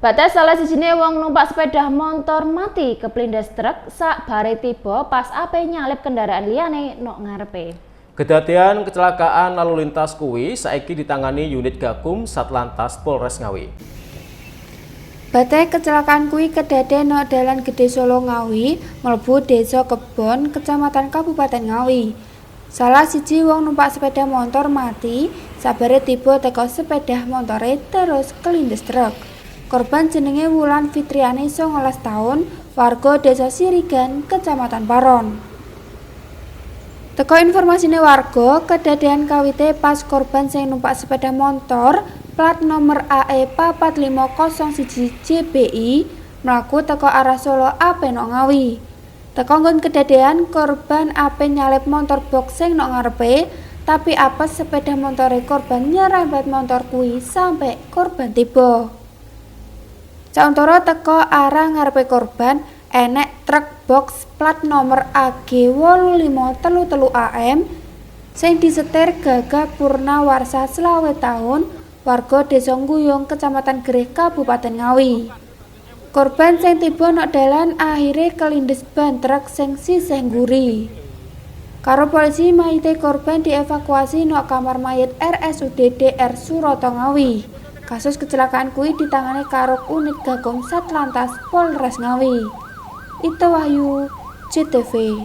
Bates salah sijine wong numpak sepeda motor mati keplindes truk sak bare tiba pas ape nyalip kendaraan liyane nok ngarepe. Kedadean kecelakaan lalu lintas kuwi saiki ditangani unit Gakum Satlantas Polres Ngawi. Bate kecelakaan kuwi kedadean nok dalan Gede Solo Ngawi, mlebu Desa Kebon, Kecamatan Kabupaten Ngawi. Salah siji wong numpak sepeda motor mati sabare tiba teko sepeda montore terus kelindes truk. Korban jenenge Wulan Fitriani 19 tahun, warga Desa Sirigan, Kecamatan Paron. Teko informasine warga, kedadean kawite pas korban sing numpak sepeda motor plat nomor AE 4501 JBI mlaku teko arah Solo ape nok Ngawi. Teko nggon kedadean, korban ape nyalip motor box sing nok ngarepe, tapi apes sepeda montore korban nyerempet motor kuwi sampe korban tiba. Sauntara teko arah ngarepe korban, enek truk box plat nomor AG 8533 AM sing disetir Gagah Purna Warsa 25 tahun, warga Desa Guyung, Kecamatan Gereh, Kabupaten Ngawi. Korban sing tiba nok dalan akhire kelindes ban truk sing sisih mburi. Karo polisi mayite korban dievakuasi nok kamar mayit RSUD DR Soeroto Ngawi. Kasus kecelakaan kuwi ditangani karo unit Gakum Satlantas Polres Ngawi. Ito Wahyu, JTV.